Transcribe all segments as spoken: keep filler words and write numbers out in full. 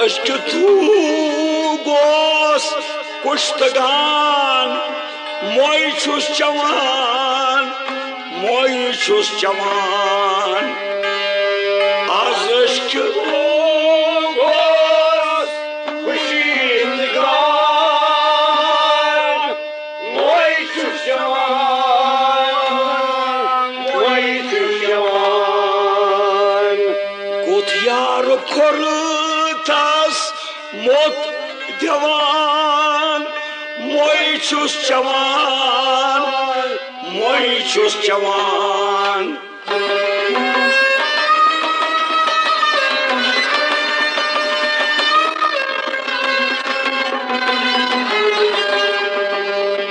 عشقِ تو گوس کشتگان، مۄے چھُس چٮ۪وان، مۄے چھُس چٮ۪وان۔ از عشقِ تو گوس کشتگان، مۄے چھُس چٮ۪وان، مۄے چھُس چٮ۪وان۔ کوٚت یار کھۄر تس موٚت دِوان، مۄے چھُس چٮ۪وان، مۄے چھُس چٮ۪وان۔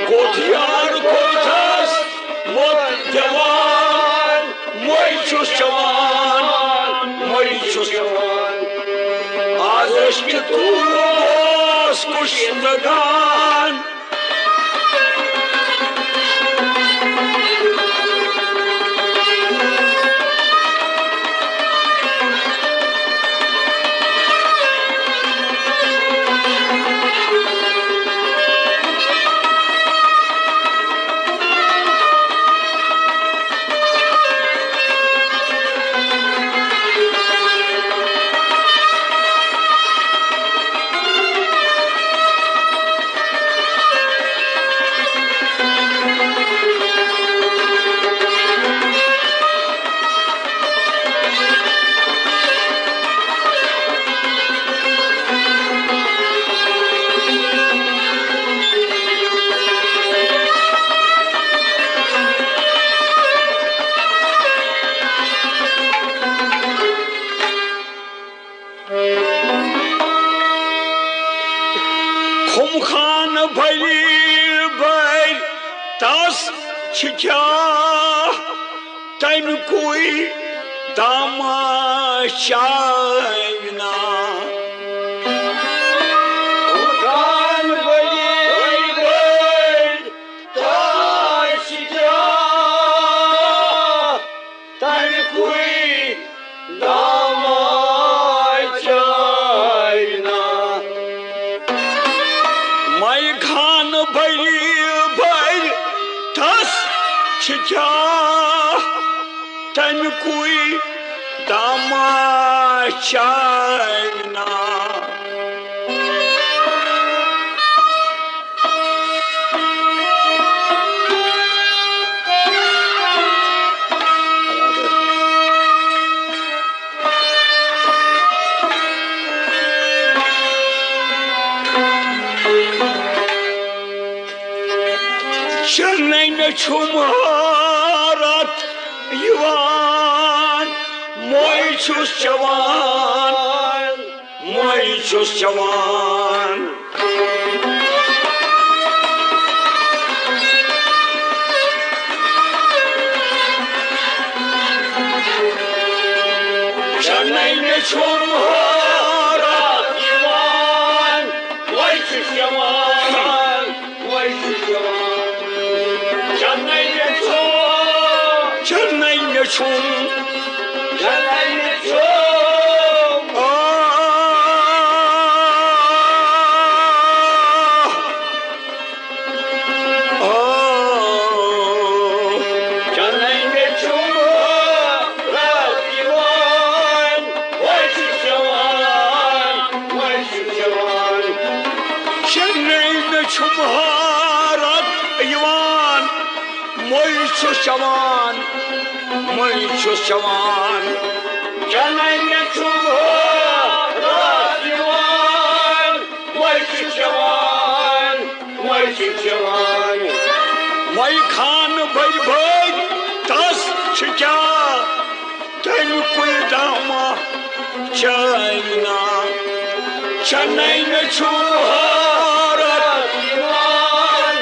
کوٚت یار کوٚت تس موٚت دِوان، مۄے چھُس چٮ۪وان، مۄے چھُس چٮ۪وان۔ از عشقِ تو گوس کشتگان۔ خُم خانہٕ بٔلۍ بٔلۍ تس چھِ کیٛاہ تمہِ کُے دامہ چاوِ نا۔ خُم خانہٕ بٔلۍ بٔلۍ تس چھِ کیٛاہ تمہِ کُے دامہ چاوِ نا۔ مۄے خانہٕ بٔلۍ بٔلۍ تس چھِ کیٛاہ تمہِ کُے دامہ چاوِ نا۔ چننے مےٚ چھُم حٲرت یِوان، مۄے چھُس چٮ۪وان، مۄے چھُس چٮ۪وان۔ چننے مےٚ چھُم حٲرت یِوان، مۄے چھُس چٮ۪وان، مۄے چھُس چٮ۪وان۔ چننے مےٚ چھُم، چننے مےٚ چھُم، چننے مےٚ چھُم۔ آہ، آہ۔ چننے مےٚ چھُم حٲرت یِوان، مۄے چھُس چٮ۪وان، مۄے چھُس چٮ۪وان۔ چننے مےٚ چھُم حٲرت یِوان، مۄے چھُس چٮ۪وان، مۄے چھُس چٮ۪وان۔ چننے مےٚ چھُم حٲرت یِوان، مۄے چھُس چٮ۪وان، مۄے چھُس چٮ۪وان۔ مۄے خانہٕ بٔلۍ بٔلۍ تس چھِ کیٛاہ تمہِ کُے دامہ چاوِ نا۔ چننے مےٚ چھُم حٲرت یِوان،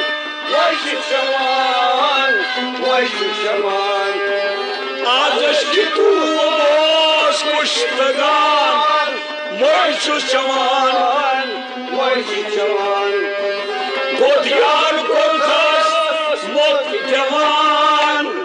مۄے چھُس چٮ۪وان، مۄے چھُس چٮ۪وان۔ از عشقِ تو گوس کشتگان، مۄے چھُس چٮ۪وان، مۄے چھُس چٮ۪وان۔ کوٚت یار کوٚت تس موٚت دِوان۔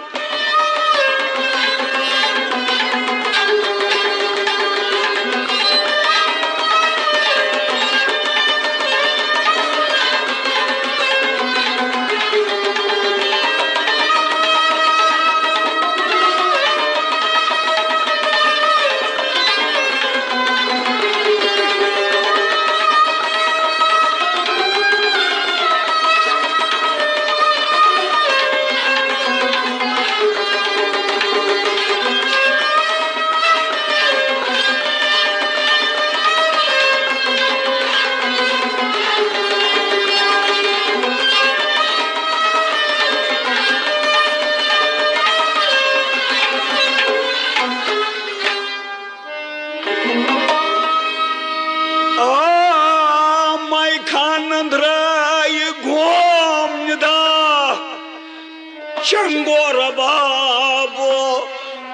چنگو ربابو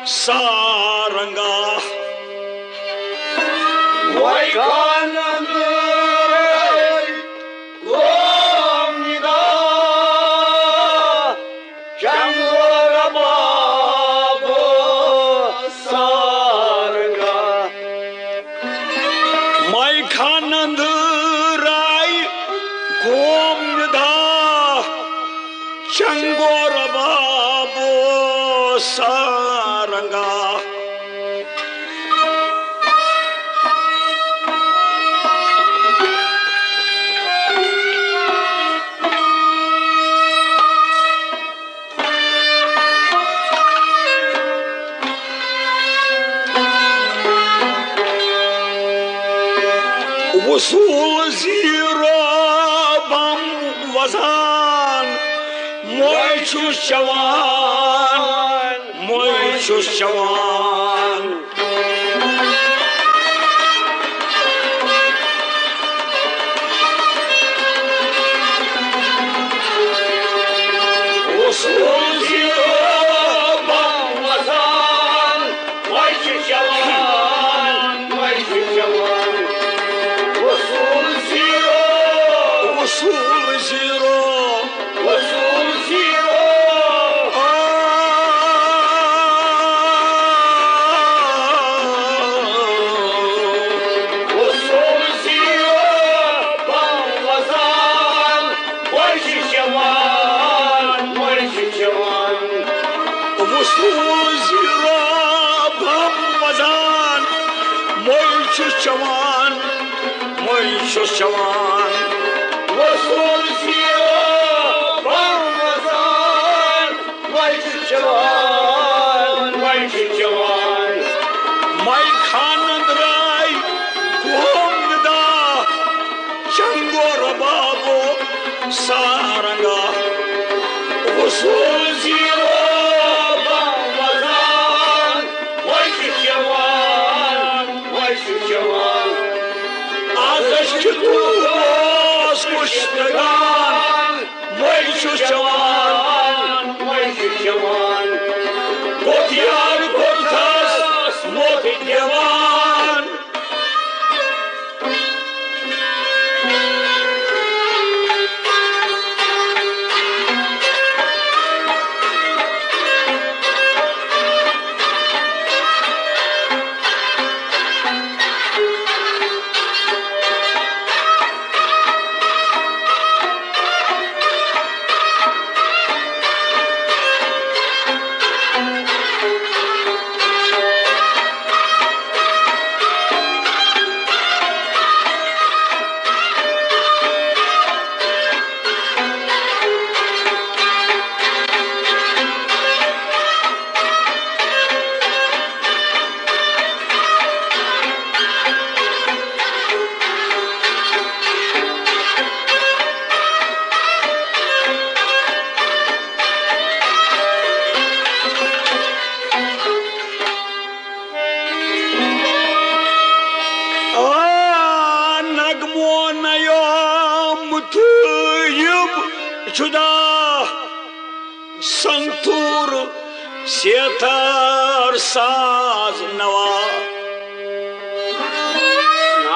سارنگا۔ وای خانن درای گوم ندا، چنگو ربابو سارنگا۔ مای خانن درای گوم ندا، چنگو ربابو سارنگا۔ وصول زیرو بم وزان، مۄے چھُس چٮ۪وان، مۄے چھُس چٮ۪وان۔ وصول زیرو بم وزان، وۄنۍ چھُ چٮ۪وان، وۄنۍ چھُ چٮ۪وان۔ وصول زیرو، وصول زیرو، وصول زیرو۔ آ، وصول زیرو بم وزان، وۄنۍ چھُ چٮ۪وان، وۄنۍ چھُ چٮ۪وان۔ وصول زیرو بم وزان، مۄے چھُس چٮ۪وان، مۄے چھُس چٮ۪وان۔ وصول زیرو بم وزان، وۄنۍ چھُ چٮ۪وان، وۄنۍ چھُ چٮ۪وان۔ مای خانن درٛاے گوم ندا، چنگو ربابو سارنگا۔ وصول زیرو بم وزان، وۄنۍ چھُ چٮ۪وان، وۄنۍ چھُ چٮ۪وان۔ آز أسۍ چھِ دوس کُشتگان، وۄنۍ چھُس چٮ۪وان، وۄنۍ چھُس چٮ۪وان۔ گوٚد یار گوٚد تھس موت دِوان۔ آ، نغمو نیومت یِم جدا، سنتور سیتار ساز نوا۔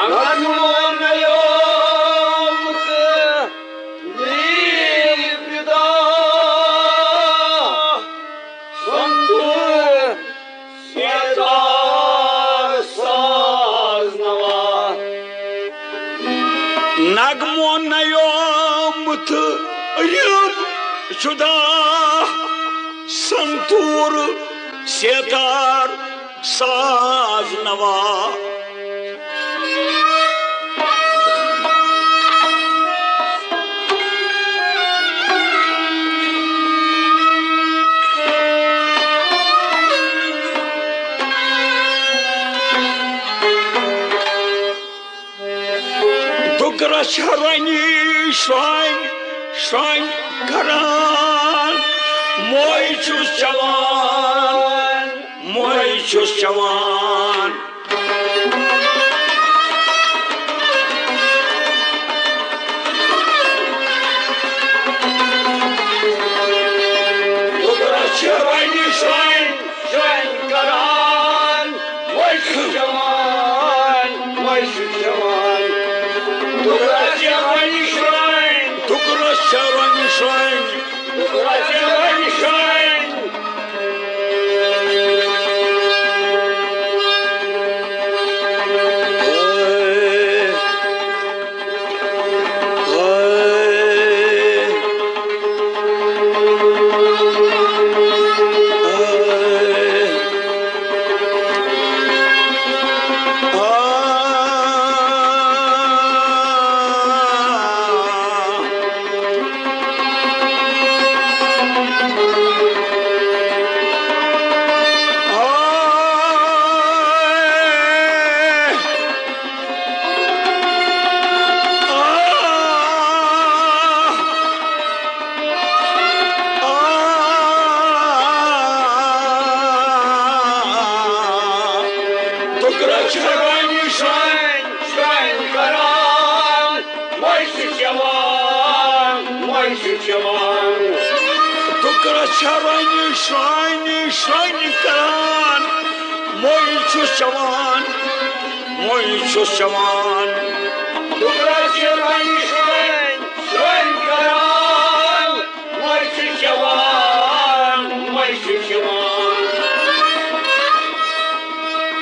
نغمو نیومت یِم جدا، سنتور سیتار ساز نوا۔ نغمو نیومت یِم جدا، سنتور سیتار ساز نوا۔ دُگرس چھےٚ رۄنی شرۄنۍ شرۄنۍ کران، مۄے چھُس چٮ۪وان، مۄے چھُس چٮ۪وان۔ چھُ کھٮ۪وان۔ ٹُکرَس چھِ رۄنہِ شرٛانۍ۔ ٹُکرَس چھِ رۄنہِ شرٛانۍ۔ ٹُکرَس چھِ رۄنہِ شرٛانۍ۔ ٹُکرَس چھِ رۄنہِ شرٛانۍ، شرٛانۍ کران، مۄنٛجہِ چھُ چٮ۪وان، مۄنٛجہِ چھُ چٮ۪وان۔ ٹُکرَس چھِ رۄنہِ شرٛانہِ، شرٛانہِ کران، مۄنٛجہِ چھُ چٮ۪وان، مۄنٛجہِ چھُ چٮ۪وان۔ ٹُکرَس چھِ رۄنہِ شرٛانۍ، شرٛانۍ کران، مۄنٛجہِ چھُ چٮ۪وان، مۄنٛجہِ چھُ چٮ۪وان۔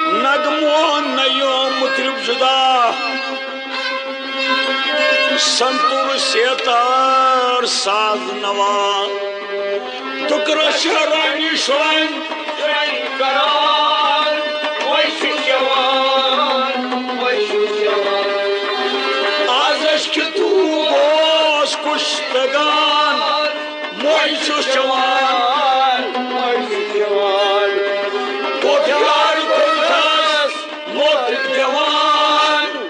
نغمہٕ وون نہ یوم مطرب جدا، سنتور سیتار ساز نوا۔ ٹُکرَس چھِ رۄنہِ شرٛانۍ، شرٛانۍ کران، مۄنٛجہِ چھُ چٮ۪وان، مۄنٛجہِ چھُ چٮ۪وان۔ آز اَسہِ کہِ تو اوس کُشتگان، مۄنٛجہِ چھُ چٮ۪وان، مۄنٛجہِ چھُ چٮ۪وان۔ دۄد یار کوٚرتھَس نوٚٹ دِوان۔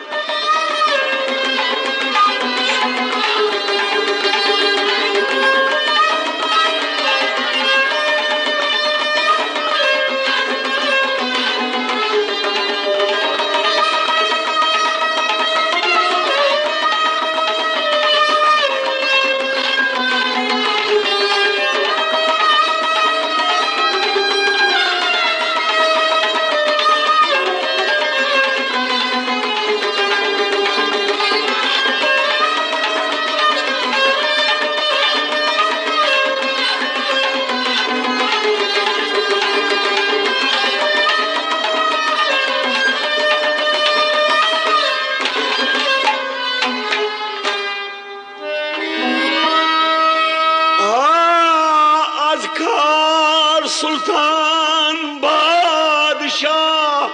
آ، از کار سلطان بادشاہ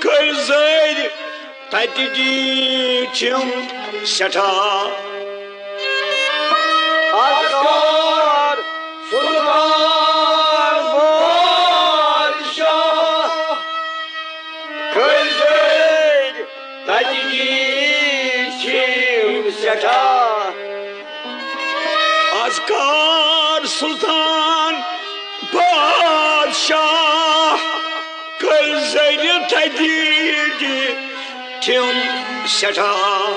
کٔرۍ زٔدۍ تتہِ دِتِم سٮ۪ٹھاہ۔ از کار سلطان بادشاہ کٔرۍ زٔدۍ تتہِ دِتِم سٮ۪ٹھاہ۔ از کار سلطان بادشاہ کٔرۍ زٔدۍ تتہِ دِتِم سٮ۪ٹھاہ۔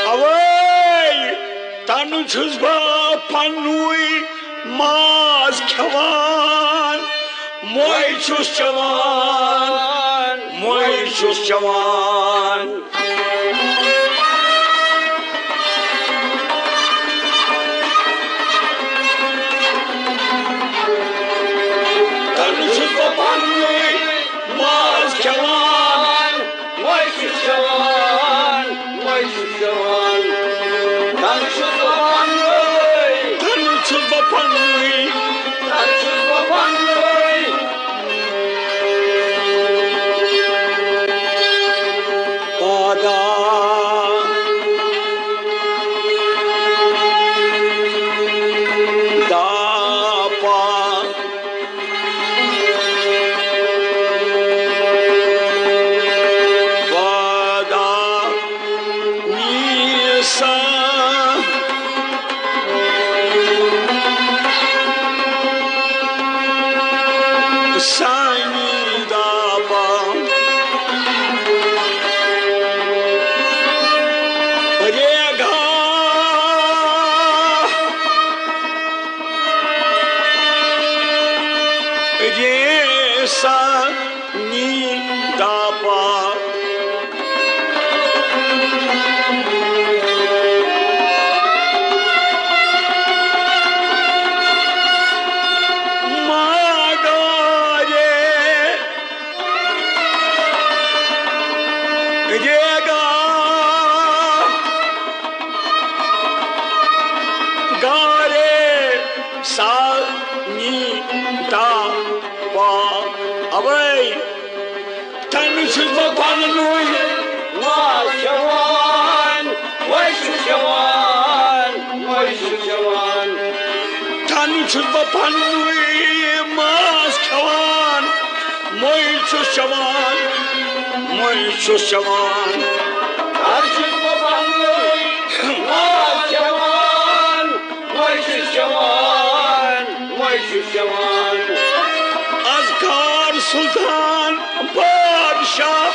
اوے تنہٕ چھُس بہٕ پننُے ماز کھٮ۪وان، مۄنٛجہِ چھُس چٮ۪وان، مۄنٛجہِ چھُس چٮ۪وان۔ تنہٕ چھُس بہٕ پننُے ماز کھٮ۪وان، مۄنٛجہِ چھُس چٮ۪وان، مۄنٛجہِ چھُس چٮ۪وان۔ تنہٕ چھُس بہٕ پننُے، تنہٕ چھُس بہٕ پننُے، تنہٕ چھُس بہٕ پننُے۔ پادا ریگا گارے سانی تا پا اوے تن چھُس بہٕ پننُے ماز کھٮ۪وان، وۄنۍ چھُس کھٮ۪وان، وۄنۍ چھُس کھٮ۪وان۔ تن چھُس بہٕ پننُے ماز کھٮ۪وان، مٔنٛزۍ چھُس چٮ۪وان، مٔنٛزۍ چھُس چٮ۪وان۔ از چھُس بہٕ پننُے ماز کھٮ۪وان، مٔنٛزۍ چھُس چٮ۪وان، مٔنٛزۍ چھُس چٮ۪وان۔ از کار سلطان بادشاہ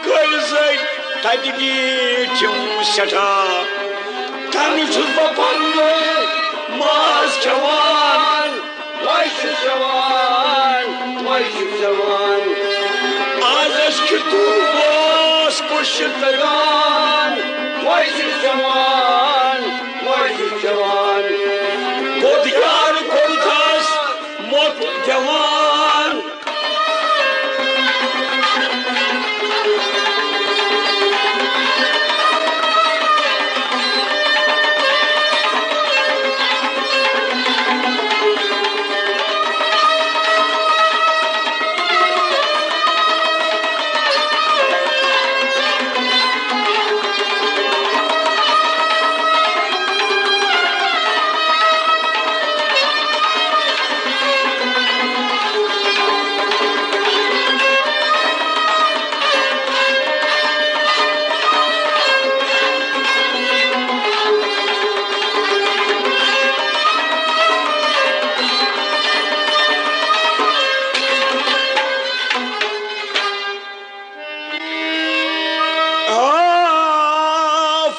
کٔرۍ زٔنۍ تتہِ بیٖٹھۍ یِم سٮ۪ٹھاہ۔ تنہٕ چھُس بہٕ پننُے ماز کھٮ۪وان، وۄنۍ چھُس چٮ۪وان، وۄنۍ چھُس چٮ۪وان۔ از اَسہِ کہِ دُر اوس کُس چھُ تگان، وۄنۍ چھُس چٮ۪وان، وۄنۍ چھُس چٮ۪وان۔ گوٚد یار گوٚد دس موٚت دِوان۔ آ،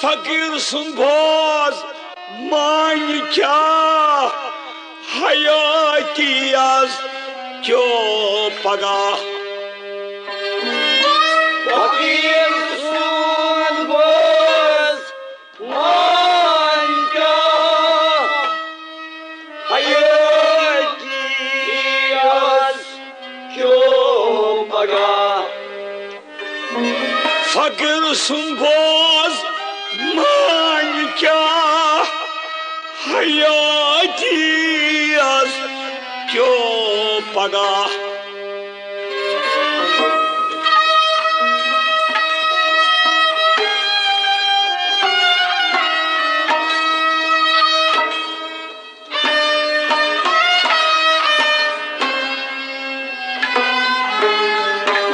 فقیٖر سُنٛد بوز، مانہِ کیٛاہ حیٲتی از کیو پگاہ۔ فقیٖر سُنٛد بوز، مانہِ کیٛاہ حیٲتی از کیو پگاہ۔ فقیٖر سُنٛد بوز، مانہِ کیٛاہ حیٲتی از کیو پگاہ۔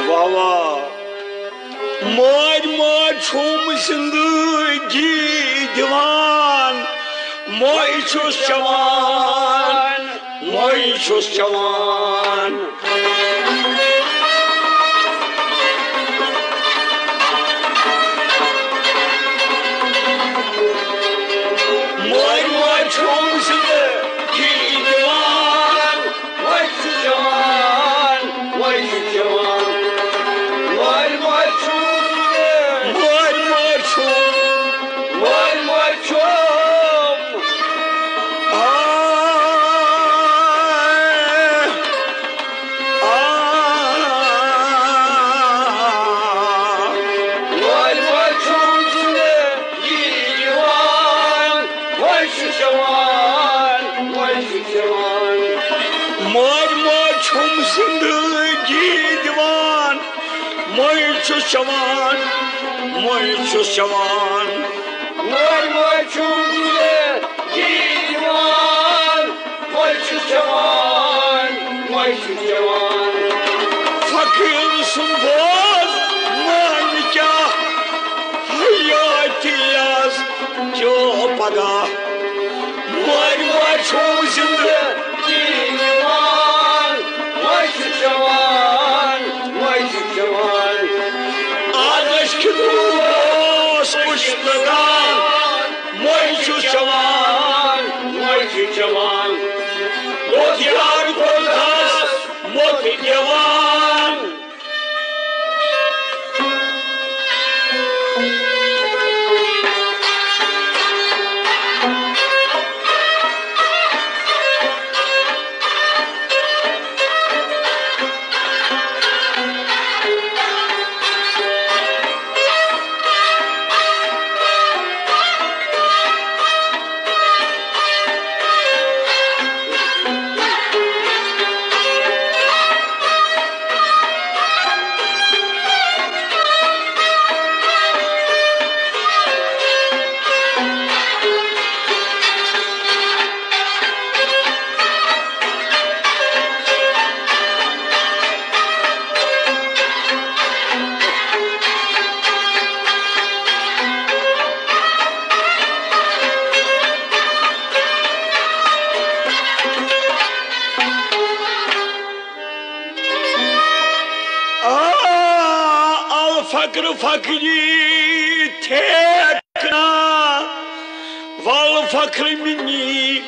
واہ واہ۔ مٲرۍ مٲرۍ چھُم زِندگی دِوان، مٔنٛزۍ چھُس چٮ۪وان، مٔنٛزۍ چھُس چٮ۪وان۔ مٲرۍ مٲرۍ چھُم زِندٕ گی دِوان، وۄنۍ چھُ جوان، وۄنۍ چھُ جوان۔ مٲرۍ مٲرۍ چھُم زِندٕ، مٲرۍ مٲرۍ چھُم، مٲرۍ مٲرۍ چھُم۔ آ، آ۔ وۄنۍ وۄنۍ چھُم زِندٕ یی یِوان، وۄنۍ چھُ چٮ۪وان، وۄنۍ چھُ چٮ۪وان۔ مٲرۍ مٲرۍ چھُم زِندگی دِوان، مٔنٛزۍ چھُس چٮ۪وان، مٔنٛزۍ چھُس چٮ۪وان۔ مٲرۍ مٲرۍ چھُم زِندٕ یی یِوان، وۄنۍ چھُس چٮ۪وان، وۄنۍ چھُس چٮ۪وان۔ فقیٖر سُنٛد بوز، مٲنۍ کیٛاہ حیٲتی از کیو پگاہ۔ مٲرۍ مٲرۍ چھُم زِندٕ یی یِوان، وۄنۍ چھُس چٮ۪وان، وۄنۍ چھُس چٮ۪وان۔ از اَسہِ کیُتھ اوس کُس لگان۔ مٔنٛزۍ چھُس چٮ۪وان، مٔنٛزۍ چھُس چٮ۪وان۔ گوٚد یار گوٚد دس موٚت دِوان۔ فقر فقری تھیکنا، ول فخر منی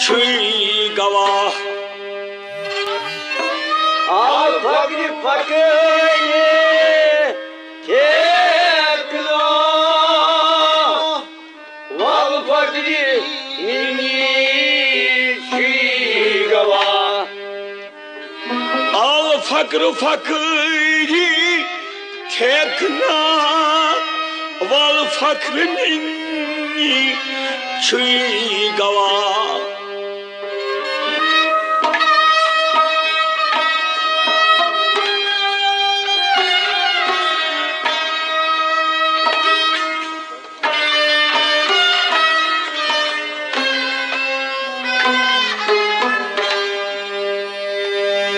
چھُے گواہ۔ آل فقر فقری تھیکنا، ول فقر منی چھُے گواہ۔ آل فقر فقری تھیکنا، ول فخر منی چھُے گواہ۔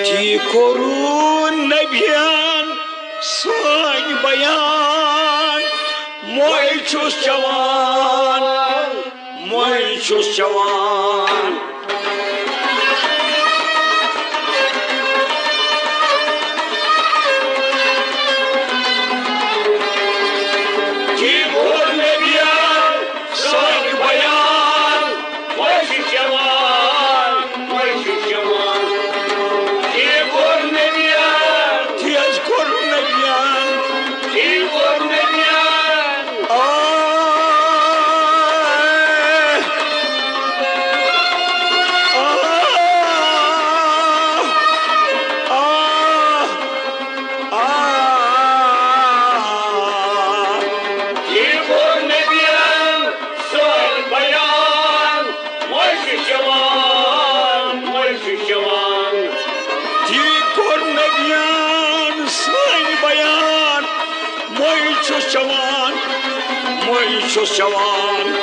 تی کوٚرُن نبیَن سٲنۍ بیان، مۄے چھُس چٮ۪وان، مۄے چھُس چٮ۪وان۔ تی کوٚر نبیَن سانہِ بیان، مۄے چھُس چٮ۪وان، مۄے چھُس چٮ۪وان۔ تی کوٚر نبیَن، تی حظ کوٚر نبیَن، تی کوٚر نبیَن۔ آ، آ، آ، آ۔ تی کوٚر نبیَن سٲنۍ بیان، مۄے چھُس چٮ۪وان، مۄے چھُس چٮ۪وان۔ تی کوٚر نبیَن سٲنۍ بیان، مۄے چھُس چٮ۪وان، مۄے چھُس چٮ۪وان۔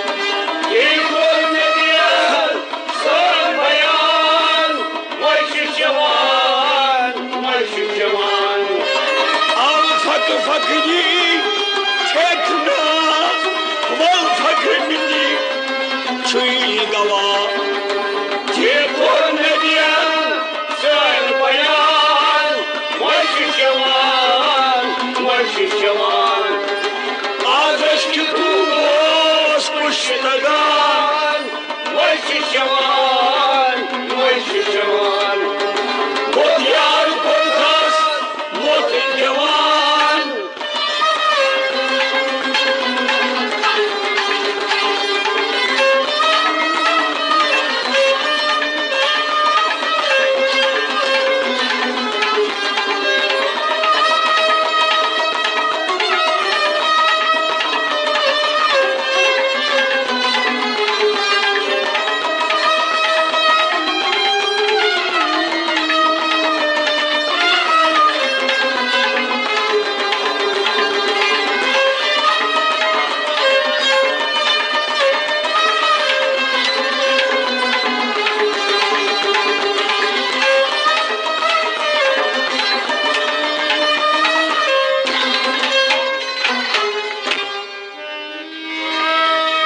تی کوٚر نبیَن سٲنۍ بیان، مۄے چھُس چٮ۪وان، مۄے چھُس چٮ۪وان۔ آل فقر فقری تھیکنا، ول فخر منی چھُے گواہ۔ تی کوٚر نبیَن سٲنۍ بیان، مۄے چھُس چٮ۪وان، مۄے چھُس چٮ۪وان۔ آز اَسہِ کیُتھ اوس پُشتگان، مۄے چھُس چٮ۪وان، مۄے چھُس چٮ۪وان۔ کوٚت یار کوٚت گژھ وۄتھ دِوان۔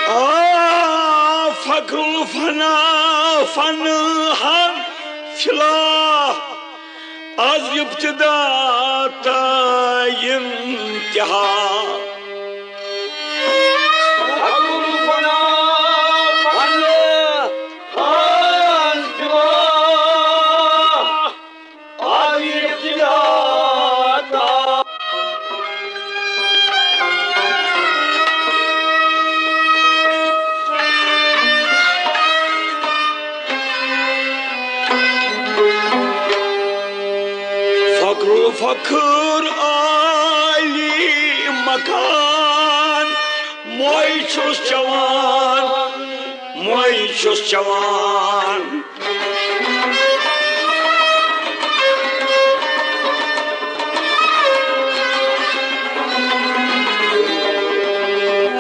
آ، فخر الفنا، فن ہن فلاح، از ابتدا تا انتہا۔ فخر الفنا، فن ہن فلاح۔ آیہِ ابتدا تا۔ فخر الفخر عالی مکان، مۄے چھُس چٮ۪وان، مۄے چھُس چٮ۪وان۔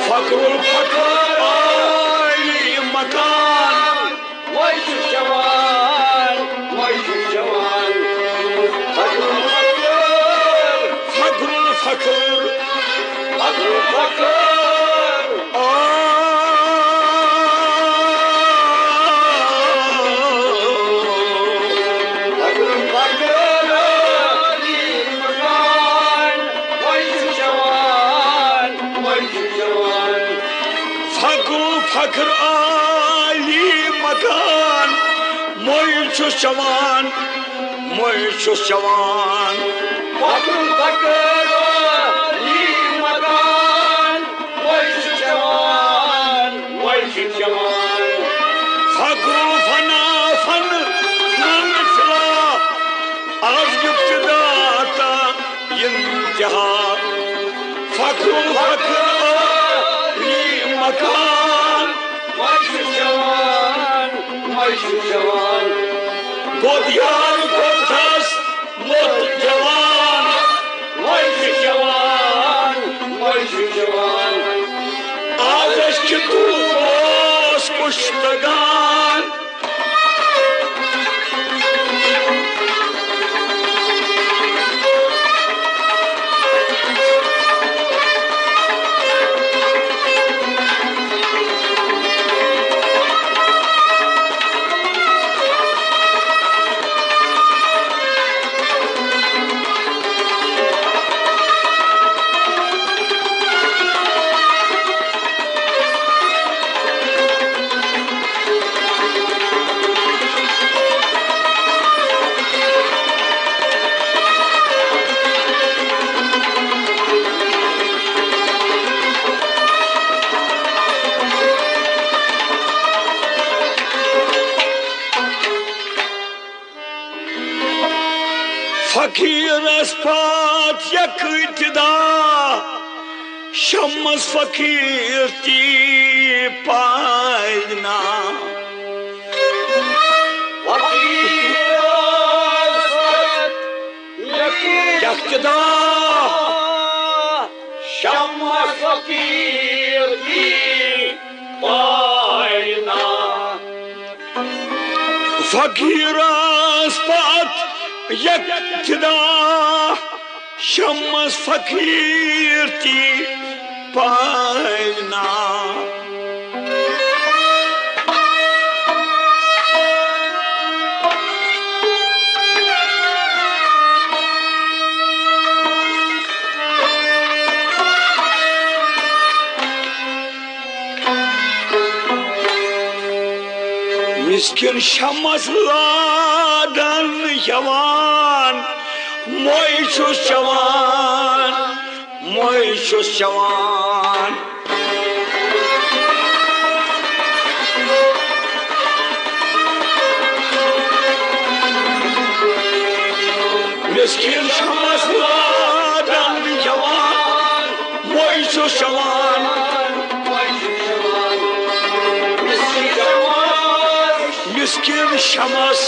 فخر الفخر عالی مکان۔ مۄے چھُس چٮ۪وان، مۄے چھُس چٮ۪وان۔ فخر الفخر۔ فخر الفخر۔ فخر الفخر۔ آ۔ فخر عالی مکان، مٔنٛزۍ چھُس چٮ۪وان، مٔنٛزۍ چھُس چٮ۪وان۔ فخر، فخر عالی مکان، مٔنٛزۍ چھُس چٮ۪وان، مٔنٛزۍ چھُس چٮ۪وان۔ فخر و فنا، فن، فن فنا، از ابتدا تا انتہا۔ فخر، فخر عالی مکان، وۄنۍ چھُ جوان، وۄنۍ چھُ جوان۔ گوٚد یار گوٚد دس موٚت جوان، وۄنۍ چھُ جوان، وۄنۍ چھُ جوان۔ آز أسۍ چھِ دوٗر اوس کُشتگان۔ فقیرس پات یک ابتدا، شمس فقیر تی پالنا۔ فقیرس پات یک ابتدا، شمس فقیر تی پالنا۔ فقیرس پت یک ابتدا، شمس فقیر تی پالنا۔ مسکین شمس لادن ہیوان، موے چھُس چٮ۪وان، موے چھُس چٮ۪وان۔ مسکین شمس لادن ہیوان، موے چھُس چٮ۪وان۔ مسکین شمس،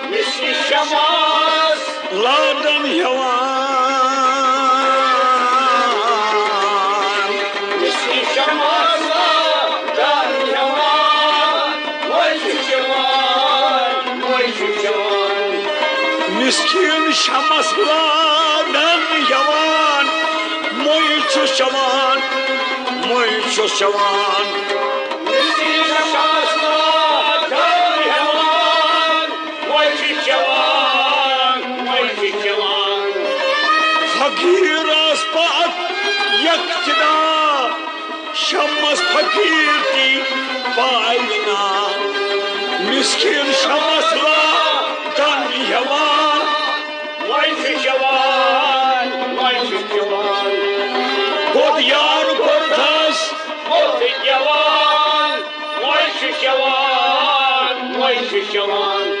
مسکین شمس لادن ہیوان۔ مسکین شمس لادن ہیوان، موے چھُس چٮ۪وان، موے چھُس چٮ۪وان۔ مسکین شمس لادن ہیوان، موے چھُس چٮ۪وان، موے چھُس چٮ۪وان۔ مسکین شمس لادن ہیوان، موے چھُس چٮ۪وان، موے چھُس چٮ۪وان۔ فقیرس پت یک ابتدا، شمس فقیر تی پالنا۔ مسکین شمس لادن ہیوان، وۄنۍ چھُ جوان، وۄنۍ چھُ جوان۔ گوٚد یار گوٚد دس موٚت جوان، وۄنۍ چھُ جوان، وۄنۍ چھُ جوان۔